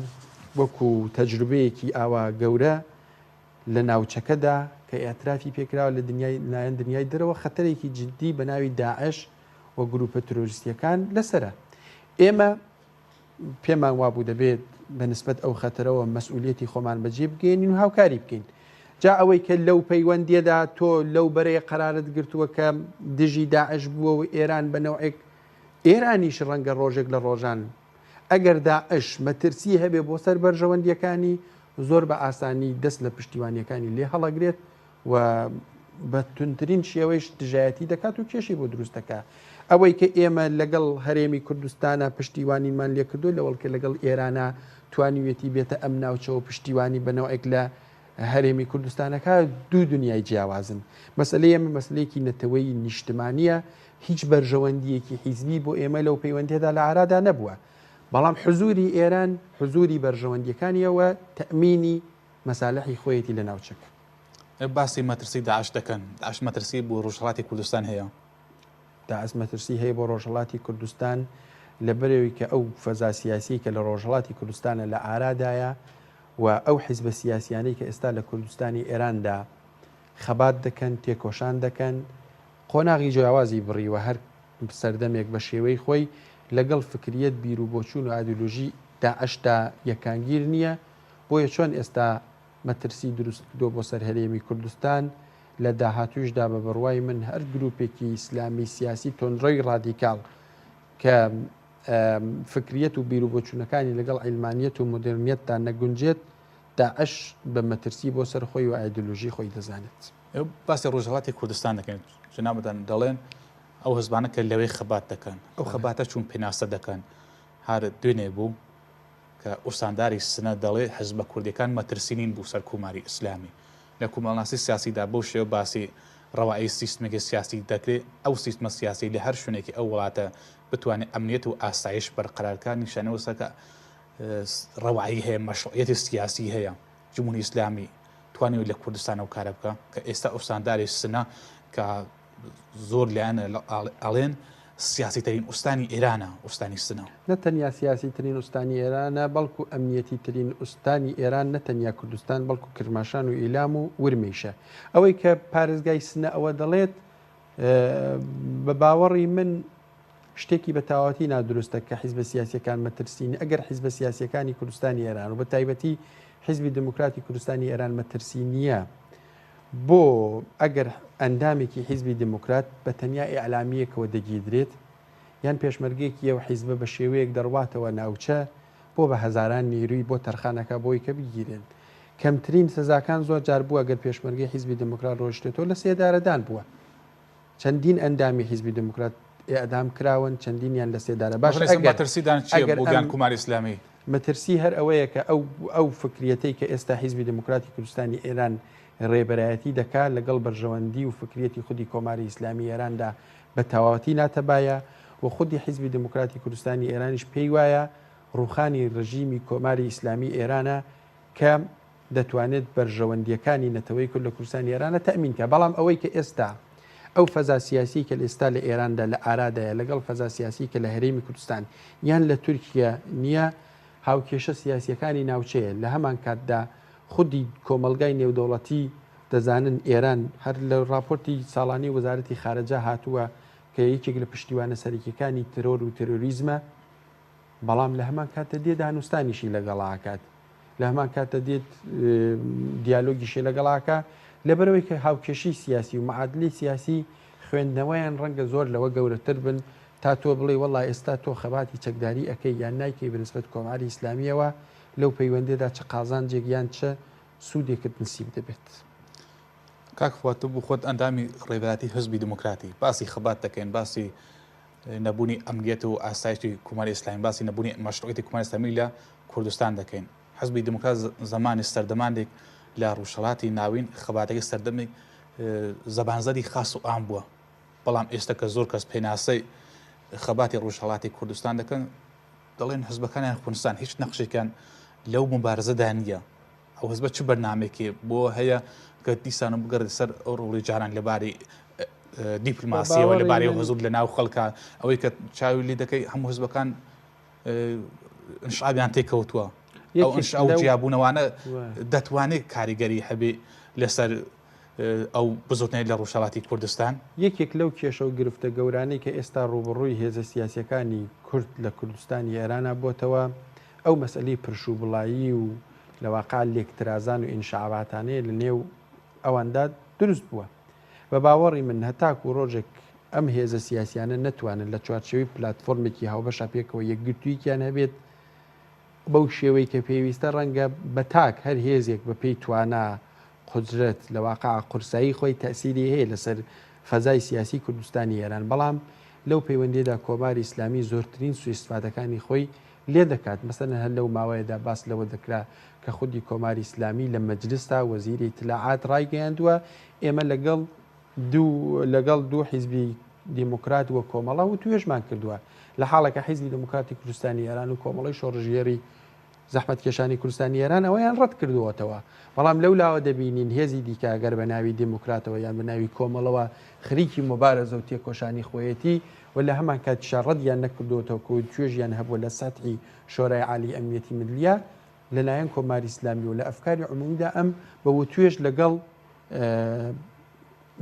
وەکو تەجروبەیەکی ئاوا گەورە لە ناوچەکەدا کە ئیعترافی پێکراوە لە دنیای لایەن دنیای دەرەوە خەتەرێکی جدی بە ناوی داعش و گروپە ترۆریستیەکان لەسەرە ئێمە پێمان وابوو دەبێت بە نسبەت ئەو خەتەرەوە مەسئولیەتی خۆمان بەجێ بگەیەنین و هاوکاری بکەین. جا ئەوەی کە لەو پەیوەندیەدا تۆ لەو بەرەیە قەرارت گرتووە کە دژی داعش بووە و ئێران بە نەوعێک ئێرانیش ڕەنگە ڕۆژێک لە ڕۆژان ئەگەر داعش مەترسی هەبێ بۆ سەر بەرژەوەندیەکانی زۆر بە ئاسانی دەست لە پشتیوانیەکانی لێ هەڵەگرێت و بە توندترین شێوەیش دژایەتی دەکات و کێشەی بۆ دروست دەکات. ئەوەی کە ئێمە لەگەڵ هەرێمی کوردستانا پشتیوانیمان لێکردووە لەوەڵ کە لەگەڵ ئێرانا توانیویەتی بێتە ئەم ناوچەوە پشتیوانی بە نەوعێک لە هەرێمی کوردستانەکە دوو دنیای جیاوازن. مەسەلەی ئێمە مەسەلەیەکی نەتەوەیی نیشتمانییە، هیچ بەرژەوەندییەکی حیزبی بۆ ئێمە لەو پەیوەندییەدا لە ئارادا نەبووە. بەڵام حزووری ئێران حزووری بەرژەوەندییەکانییە و تەئمینی مەسالحی خۆیەتی لە ناوچەکە. باسی مەترسی داعش دەکەن، داعش مەترسی بۆ ڕۆژهەڵاتی کوردستان هەیە؟ داعش مەترسی هەیە بۆ ڕۆژهەڵاتی کوردستان لەبەرئەوەی کە ئەو فەزا سیاسیەی کە لە ڕۆژهەڵاتی کوردستانە لە ئارادایە و ئەو حیزبە سیاسیانەی کە ئێستا لە کوردستانی ئێراندا خەبات دەکەن، تێکۆشان دەکەن، قۆناغی جیاوازی بڕیوە، هەر سەردەمێک بە شێوەی خۆی لەگەڵ فکریەت، بیروبۆچوون و ئایدۆلۆژی داعشدا یەکانگیر نییە، بۆیە چۆن ئێستا مەترسی دروست کردووە بۆ سەر هەرێمی کوردستان، لە داهاتوویشدا بە بڕوای من هەر گرووپێکی ئیسلامی سیاسی تۆندڕەوی ڕادیکاڵ کە فکریەت و بیروبۆچوونەکانی لەگەڵ عیلمانیەت و مۆدێرنیەتدا نەگونجێت، داعش بە مەترسی بۆ سەر خۆی و ئایدۆلۆژی خۆی دەزانێت. ئێوە باسی ڕۆژهەڵاتی کوردستان دەکەن، جەنابتان دەڵێن ئەو حزبانە کە لەوێ خەبات دەکەن، ئەو خەباتە چوون پێناسە دەکەن؟ هەر دوێنێ بوو. کە ئوستانداری سنە دەڵێ حزبە کوردیەکان مەترسی نین بو سەر کوماری ئیسلامی. لە کومەڵناسی سیاسیدا بەو شێوە باسی ڕەوایی سیستمێکی سیاسی دەکرێ، ئەو سیستمە سیاسیەی لە هەر شوێنێکی ئەو وڵاتە بتوانێ ئەمنیەت و ئاسایش بەرقەرار کا نیشانەی ئەوەسە کە ڕەوایی هەیە، مەشروعیەتی سیاسی هەیە. جمهوری ئیسلامی توانیوی لە کوردستان ئەو کارە بکا کە ئێستا ئوستانداری سنە کە زۆر لایەنە ئەڵێن سیاسی ترین ئوستانی ئێرانە ئوستانی سنە. نە تەنیا سیاسی ترین ئوستانی ئێرانە بەڵکو ئەمنیەتی ترین ئوستانی ئێران نە تەنیا کوردستان بەڵکو کرماشان و ئیلام و ورمێیشە. ئەوەی کە پارێزگای سنە ئەوە دەڵێت بە باوەڕی من شتێکی بە تەواوەتی نادروستە کە حیزبە سیاسیەکان مەترسین ئەگەر حیزبە سیاسیەکانی کوردستانی ئێران و بە تایبەتی حیزبی دموکراتی کوردستانی ئێران مەترسی نییە بۆ ئەگەر ئەندامێکی حیزبی دێموکرات بە تەنیا ئیعلامییەکەوە دەگیردرێت یان پێشمەرگەیەکی ئەو حیزبە بە شێوەیەک دەڕواتەوە ناوچە بۆ بە هەزاران نیروی بۆ تەرخان ئەکا بۆی کە بگیرێن. کەمترین سزاکان زۆر جار بووە گەر پێشمەرگەی حیزبی دێموکرات ڕۆیشتێتەوە لە سێدارەدان بووە. چەندین ئەندامی حیزبی دێموکرات ئێعدام کراون، چەندینیان لە سێدارە. باشە بەڕێزم ئەگەر مەترسیدان چییە ئەگەر بۆ ئەم گیان کوماری ئیسلامی؟ مەترسی هەر ئەوەیە کە ئەو ئەو فکریەتەی کە ئێستا حیزبی دێموکراتی کوردستانی ئێران رێبەرایەتی دەکا لەگەڵ بەرژەوەندی و فکریەتی خودی کۆماری ئیسلامی ئێراندا بە تەواوەتی ناتەبایە و خودی حیزبی دێموکراتی کوردستانی ئێرانیش پێی وایە رووخانی رژیمی کۆماری ئیسلامی ئێرانە کە دەتوانێت بەرژەوەندییەکانی نەتەوەی کورد لە کوردستانی ئێرانە تەئمین کا. بەڵام ئەوەی کە ئێستا ئەو فەزا سیاسیەی کە ئێستا لە ئێراندا لە ئارادایە لەگەڵ فەزا سیاسی کە لە هەرێمی کوردستان یان لە تورکیە نییە هاوکێشە سیاسیەکانی ناوچەیە لە هەمان کاتدا خودی کۆمەڵگای نێودەوڵەتی دەزانن ئێران هەر لە ڕاپۆرتی ساڵانەی وەزارەتی خارەجە هاتووە کە یەکێک لە پشتیوانە سەرەکیەکانی ترۆر و ترۆریزمە بەڵام لە هەمان کاتدا دێ دانوستانیشی لەگەڵا ئەکات لە هەمان کاتدا دێت دیالۆگیشی لەگەڵ ئاکا لەبەرەوەی کە هاوکێشەی سیاسی و معادلی سیاسی خوێندنەوەیان ڕەنگە زۆر لەوە گەورەتر بن تا تۆ بڵێ وەڵا ئێستا تۆ خەباتی چەکداری ئەەکەی یان نایکەی بەنسبەت کۆماری ئیسلامیەوە لەو پەیوەندێدا چ قازانجێک یان چ سوودێکت نسیب دەبێت. کاک فواد تۆ بۆ خۆت ئەندامی ڕێبەراتی حزبی دیموکراتی باسی خەبات دەکەین باسی نەبوونی ئەمنیەت و ئاسایشی کۆماری ئیسلامی باسی نەبوونی مەشروعیەتی کۆماری ئیسلامی لە کوردستان دەکەین حزبی دیموکرات زمانی سەردەمانێک لە ڕوژهەڵاتی ناوین خەباتەکەی سەردەمی زەبانزەدی خاص و عام بووە بەڵام ئێستا کە زۆر کەس پێناسەی خەباتی ڕوژهەڵاتی کوردستان دەکەن دەڵێن حزبەکانیان خونسان هیچ نەخشێکیان لەو مبارزەدا نییە ئەو حزبە چ بەرنامەیەکی بۆ هەیە کە دیسان بگەڕێت سەر ئەو ڕۆڵی جاران لەبارەی دیپلماسیەوە لەبارەی حزوور لە ناو خەڵکە ئەوەی کە چاوی لێ دەکەی هەموو حزبەکان انشعابیان تێکەوتووە ئەو ئەو جیابوونەوانە دەتوانێت کاریگەری هەبێ لەسەر ئەو بزوتنەوەی لە ڕۆژهەڵاتی کوردستان. یەکێک لەو کێشە و گرفتە گەورانەی کە ئێستا ڕووبەڕووی هێزە سیاسییەکانی کورد لە کوردستانی ئێرانا بۆتەوە، ئەو مەسئەلەی پرشوبڵایی و لە واقع لێکترازان و ئینشعاباتانەیە لە نێو ئەواندا دروست بووە. بە باوەڕی من هەتاکوو ڕۆژێک ئەم هێزە سیاسیانە نەتوانن لە چوارچێوەی پلاتفۆرمێکی هاوبەشا پێکەوە یەکگرتووییکیان هەبێت، بەو شێوەی کە پێویستە ڕەنگە بە تاک هەر هێزێک بە پێی توانا، قودرەت، لە واقع قورسایی خۆی تەئسیری هەیە لە سەر فەزای سیاسی کوردستانی ئێران بەڵام لەو پەیوەندیەدا کۆماری ئیسلامی زۆرترین سوئیستفادەکانی خۆی لێ دەکات مەسەلەن هەر لەو ماوەیەدا باس لەوە دەکرا کە خودی کۆماری ئیسلامی لە مەجلسدا وەزیری ئیتلاعات ڕایگەیاندووە ئێمە لەگەڵ دوو لەگەڵ دوو حیزبی دیموکرات و کۆمەڵە وتوێژمان کردووە لە حاڵێکا حیزبی دێموکراتی کوردستانی ئێران و کۆمەڵەی شۆڕشگێڕی زەحمەتکێشانی کوردستانی ئێران ئەوەیان ڕەت کردووەتەوە بەڵام لەو لاوە دەبینین هێزی دیکە گەر بە ناوی دێموکراتەوە یان بە ناوی کۆمەڵەوە خریکی موبارەزە و تێکۆشانی خۆیەتی و لە هەمان کاتیشا ڕەدیان نەکردووەتەوە کە وتوێژیان هەبووە لە سەتحی شۆرای عالی ئەمنیەتی ملیە لەلایەن کۆماری ئیسلامی و لە ئەفکاری عمومیدا ئەم بە وتوێژ لەگەڵ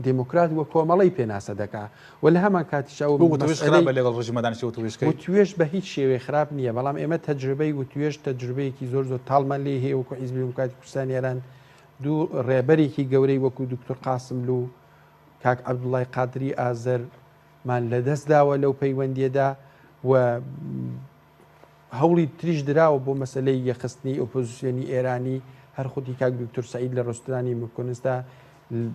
دێموکرات و کۆمەڵەی پێناسە دەکا و لە هەمان کاتیشا ئەو وتوێژ خراپە لەگەڵ ڕژیمە دانیشتی وتوێژ کەی؟ وتوێژ بە هیچ شێوەیەک خراپ نییە، بەڵام ئێمە تەجروبەی وتوێژ تەجروبەیەکی زۆر زۆر تاڵمان لێی هەیە وەکوو حیزبی دێموکراتی کوردستانی ئێران دوو ڕێبەرێکی گەورەی وەکوو دوکتور قاسملوو کاک عەبدوڵای قادری ئازەرمان لەدەست داوە لەو پەیوەندییەدا و هەوڵی تریش دراوە بۆ مەسەلەی یەکخستنی ئۆپۆزیسیۆنی ئێرانی، هەر خودی کاک دوکتور سەعید لە ڕۆسترانی مکونسدا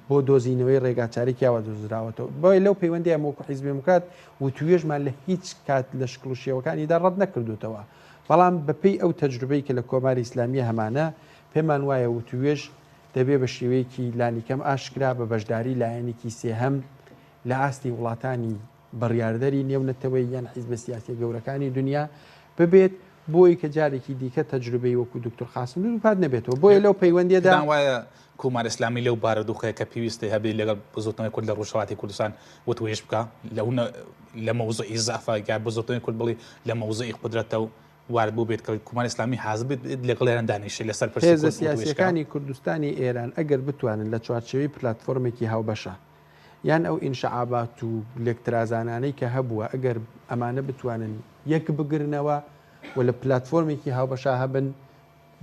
بۆ دۆزینەوەی ڕێگاچارێکی ئاوا دۆزراوەتەوە. بۆیە لەو پەیوەندەیە ئێمە وەکوو حیزبی دێموکرات وتووێژمان لە هیچ کات لە شکڵ و شێوەکانیدا ڕەت نەکردووتەوە. بەڵام بەپێی ئەو تەجروبەی کە لە کۆماری ئیسلامییە هەمانە، پێمان وایە وتووێژ دەبێ بە شێوەیەکی لانیکەم ئاشکرا بە بەشداری لایەنێکی سێهەم لە ئاستی وڵاتانی بڕیاردەری نێونەتەوەیی یان حیزبە سیاسیە گەورەکانی دنیا ببێت بۆی کە جارێکی دیکە تەجروبەی وەکو دکتۆر قاسملوو دووپات نەبێتەوە. بۆیە لەو پەیوەندیەدا. پێتان وایە کۆماری ئیسلامی لەو بارودۆخەیە کە پێویستی هەبێت لەگەڵ بزووتنەوەی کورد لە ڕۆژهەڵاتی کوردستان وتوێژ بکا لەو لە مەوزوعی زەعفە یا بزووتنەوەی کورد بڵێ لە مەوزوعی قودرەتە و وارد بووبێت کە کۆماری ئیسلامی حازر بێت لەگەڵیان دانیشێت لەسەر پرسی هێزە کورد وتوێژ بکا؟ سیاسیەکانی کوردستانی ئێران ئەگەر بتوانن لە چوارچێوەی پلاتفۆرمێکی هاوبەشا یان ئەو ئینشعابات و لێکترازانانەی کە هەبووە ئەگەر ئەمانە بتوانن یەک بگرنەوە و لە پلاتفۆرمێکی هاوبەشا هەبن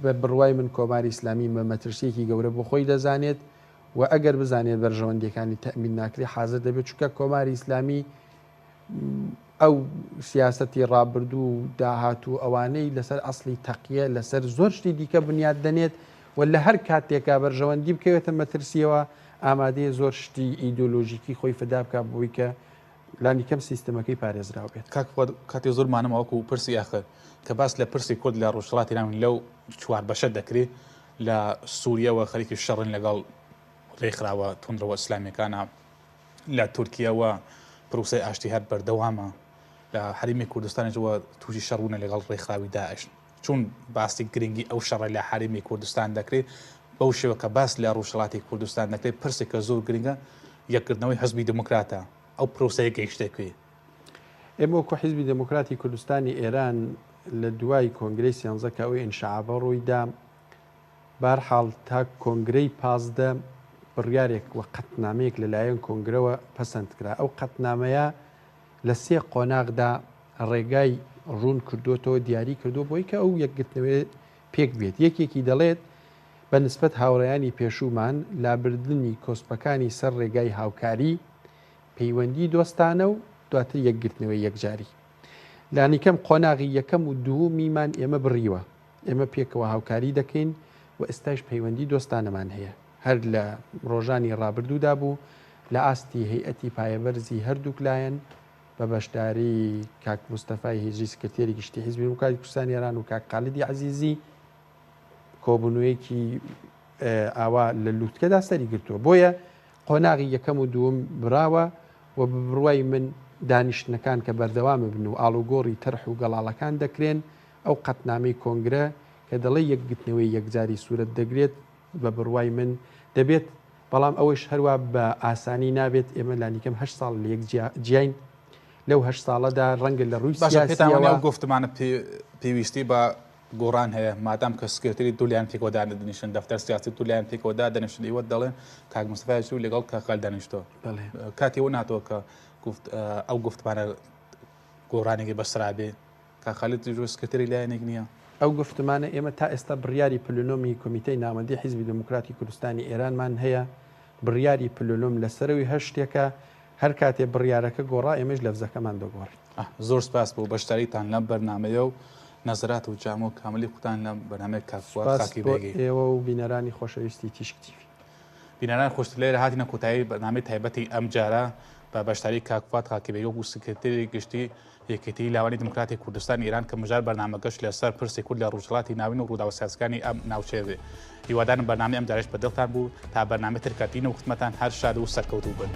بە بڕوای من کۆماری ئیسلامی بە مەترسییەکی گەورە بۆ خۆی دەزانێت و ئەگەر بزانێت بەرژەوەندییەکانی تەئمین ناکرێت حازر دەبێت چونکە کۆماری ئیسلامی ئەو سیاسەتی ڕابردوو و داهاتوو ئەوانەی لەسەر ئەسڵی تەقیە لەسەر زۆر شتی دیکە بنیات دەنێت و لە هەر کاتێکا بەرژەوەندی بکەوێتە مەترسیەوە ئامادەیە زۆر شتی ئیدۆلۆژیکی خۆی فدا بکات بۆی کە لانیکەم سیستمەکەی پارێزراو بێت. کاک فواد کاتێ زۆر مانەمە وەکو پرسی ئاخر کە باس لە پرسی کورد لە ڕۆژهەڵاتی ناوین لەو چوار بەشە دەکرێ لە سووریەوە خەریکی شەڕن لەگەڵ ڕێکخراوە توندڕەوە ئیسلامیەکانە لە تورکیەوە پرۆسەی ئاشتی هەر بەردەوامە لە هەرێمی کوردستانیشەوە تووشی شەڕ بوونە لەگەڵ ڕێکخراوی داعش چون باسی گرنگی ئەو شەڕە لە هەرێمی کوردستان دەکرێت بەو شێوە کە باس لە ڕۆژهەڵاتی کوردستان دەکرێت پرسێک کە زۆر گرنگە یەکگرتنەوەی حزبی دێموکراتە ئەو پرۆسەیە گەیشتە کوێ؟ ئێمە وەکوو حیزبی دێموکراتی کوردستانی ئێران لە دوای کۆنگرەی سێنزە کە ئەو ئینشعابە ڕووی دا، بەهەرحاڵ تا کۆنگرەی 15 بڕیارێک و قەتنامەیەک لە لایەن کۆنگرەوە پەسەند کرا. ئەو قەتنامەیە لە سێ قۆناغدا ڕێگای ڕوون کردووەتەوە، دیاری کردووە بۆی کە ئەو یەکگرتنەوەیە پێک بێت. یەکێکی دەڵێت، بە نسبەت هاوڕێیانی پێشوومان، لابردنی کۆسپەکانی سەر ڕێگای هاوکاری، پەیوەندی دۆستانە و دواتر یەکگرتنەوەی یەکجاری. لانیکەم قۆناغی یەکەم و دوومیمان ئێمە بڕیوە. ئێمە پێکەوە هاوکاری دەکەین و ئێستایش پەیوەندی دۆستانەمان هەیە. هەر لە ڕۆژانی ڕابردوودا بوو، لە ئاستی هەیئەتی پایەبەرزی هەردووک لایەن بە بەشداری کاک مستەفای هیجری سکرتێری گشتی حیزبی دیموکراتی کوردستانی ئێران و کاک خالدی عەزیزی کۆبوونەوەیەکی ئاوا لە لوتکەدا سەری گرتووە. بۆیە قۆناغی یەکەم و دووەم براوە و بە بڕوای من دانیشتنەکان کە بەردەوام بن و ئاڵوگۆڕی تەرح و گەڵاڵەکان دەکرێن، ئەو قەتنامەی کۆنگرە کە دەڵێ یەکگرتنەوەی یەکجاری سوورەت دەگرێت، بە بڕوای من دەبێت، بەڵام ئەوەیش هەروا بە ئاسانی نابێت، ئێمە لانیکەم هەشت ساڵ لە یەک جیاین، لەو هەشت ساڵەدا ڕەنگە لە ڕووی باشە پێتان وانیە سیاسییەوە. ئەو گوفتمانە پێویستی بە گۆڕان هەیە مادام کە سکرتێری دوو لایەن پێکەوە دادەنیشن دەفتەر سیاسی دوو لایەن پێکەوە دادەنیشن ئیوە دەڵێن کاک مستەفا یوسفی لەگەڵ کاک خالید دانیشتووە بەڵێ. کاتی ئەوە ناتەوە کە گفت ئەو گفتمانە گۆڕانێکی بەسرا بێ کاک خالید جۆ سکرتێری لایەنێک نییە؟ ئەو گفتمانە ئێمە تا ئێستا بڕیاری پلنۆمی کۆمیتەی ناوەندی حیزبی دێموکراتی کوردستانی ئێرانمان هەیە، بڕیاری پلنۆم لە سەرەوی هەر شتێکە، هەر کاتێ بڕیارەکە گۆڕا ئێمەیش لەفزەکەمان دەگۆڕین. زۆر سپاس بۆ بەشداریتان لەم بەرنامەیە و نەزەرات و جامە و کاملی خوتان لەم بەرنامەی کاک فواد سپاس خاکی بۆ بەیگی. ئێوە و بینەرانی خۆشەویستی تیشک تیڤی. بینەران خۆشتر لێرە هاتینە کۆتایی بەرنامەی تایبەتی ئەمجارە بە بەشداری کاک فواد خاکی بەیگی وەکوو سکرتێری گشتی یەکێتیی لاوانی دیموکراتی کوردستانی ئێران کە مژار بەرنامەکەش لە سەر پرسی کورد لە ڕوژهەڵاتی ناوین و ڕووداوە سیاسەکانی ئەم ناوچەیە بێ. هیوادارم بەرنامەی ئەمجارەش بە دڵتان بوو. تا بەرنامەی تر کە دینەوە خدمەتان هەر شاد و سەرکەوتوو بن.